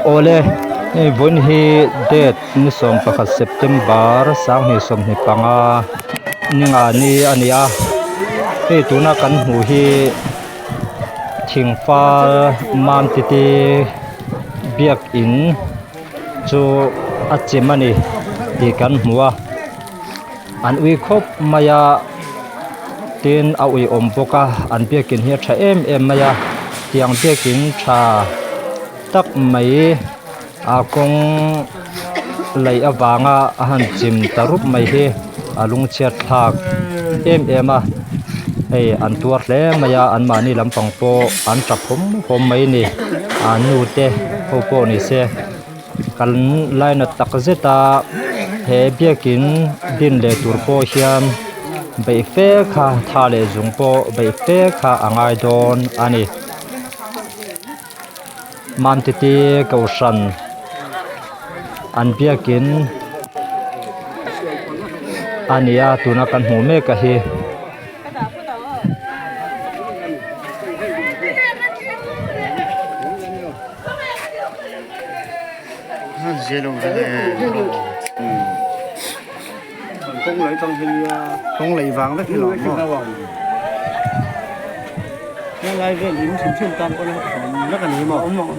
Awle, hei vawiin hi date ni 11 September 2025 ninga ni a ni a, hei tuna kan hmuh hi thingfal mam titi biakin chu a chim a ni tih kan hmu a, an ui khawp mai a tin a ui awm bawk a an biakin hi a tha em em mai a tiang biakin tha tak mai a kawng laih avanga a han chim ta rup mai hi a lungchhiat thlak em em a hei an tuar hle mai a anmahni lampang pawh an tap hawm hawm mai a ni a nu te ho pawh ni se kan lainat tak zet a he biakin din leh tur pawh hian beih fe kha tha leh zung pawh beih fe kha a ngai dawn a ni. Mantiti Kohhran an biakin a ni a tuna kan hmuh mek a hi. Kawng lei vang vek hi lo maw helai vel in hrim hrim tan pawh a vek a ni maw awm ang.